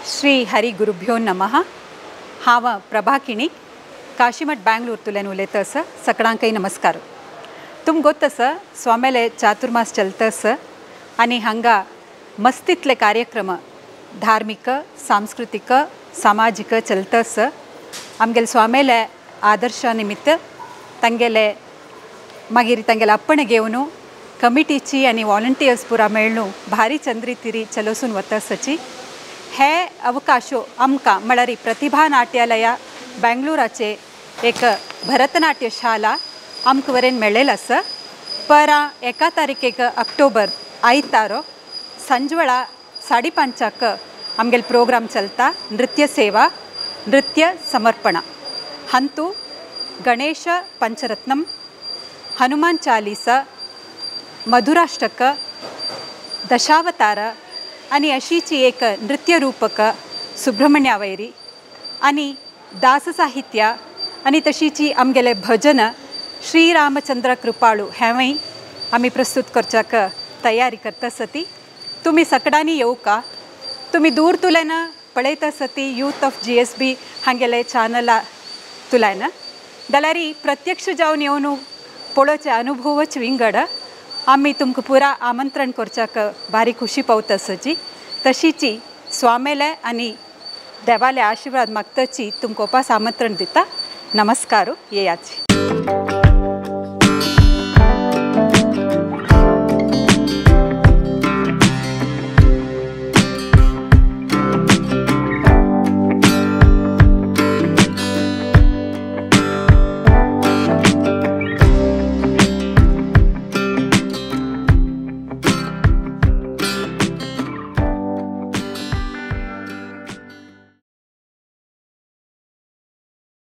श्री हरि गुरुभ्यो नमः. हांव प्रभा किणी काशीमठ बँगलोर तुल्यान उलयता आसा. सगळ्यांकय नमस्कार. तुमकां गोत आसा स्वामेले चातुर्मास चलता आसा आनी हांगा मस्तीतले कार्यक्रम धार्मिक सांस्कृतिक सामाजिक चलता आसा. आमगेले स्वामेले आदर्श निमित्त तांगेले मागीर तांगेले अप्पण घेवन कमिटीची आनी वॉलंटियर्स पुरा मेळ्ळू भारी चंद्री तिरी चलोसून वता आसाची. हे अवकाशो आमकां म्हळ्यार प्रतिभा नाट्यालया बेंगलोराचे एक भरतनाट्य शाला आमकां वरेन मेळ्ळेल आसा. परां 1 तारीखेक ऑक्टोबर आयतारो सांजवेळा 5:30 आमगेले प्रोग्राम चलता नृत्य सेवा नृत्य समर्पण. हंतु गणेश पंचरत्नम, हनुमान चालीसा, मधुराष्टक, दशावतार आनी अशीची एक नृत्य रूपक सुब्रमण्या वैरी आनी दास साहित्य आनी तशीची आमगेले भजन श्रीरामचंद्र कृपाळू हेंवूय आमी प्रस्तुत करच्याक तयारी करता सती. तुमी सगळ्यांनी येवका. तुमी दूर तुल्यान पळयता सती यूथ ऑफ GSB हांगेले चॅनला तुल्यान जाल्यार प्रत्यक्ष जावन येवन पळोवचे अनुभवच विंगड. आमी तुमकां पुरा आमंत्रण करच्याक भारी खुशी पावता आसाची. तशीची स्वामेले आनी देवाले आशीर्वाद मागताची तुमकां उपास आमंत्रण दिता. नमस्कार. येयाची.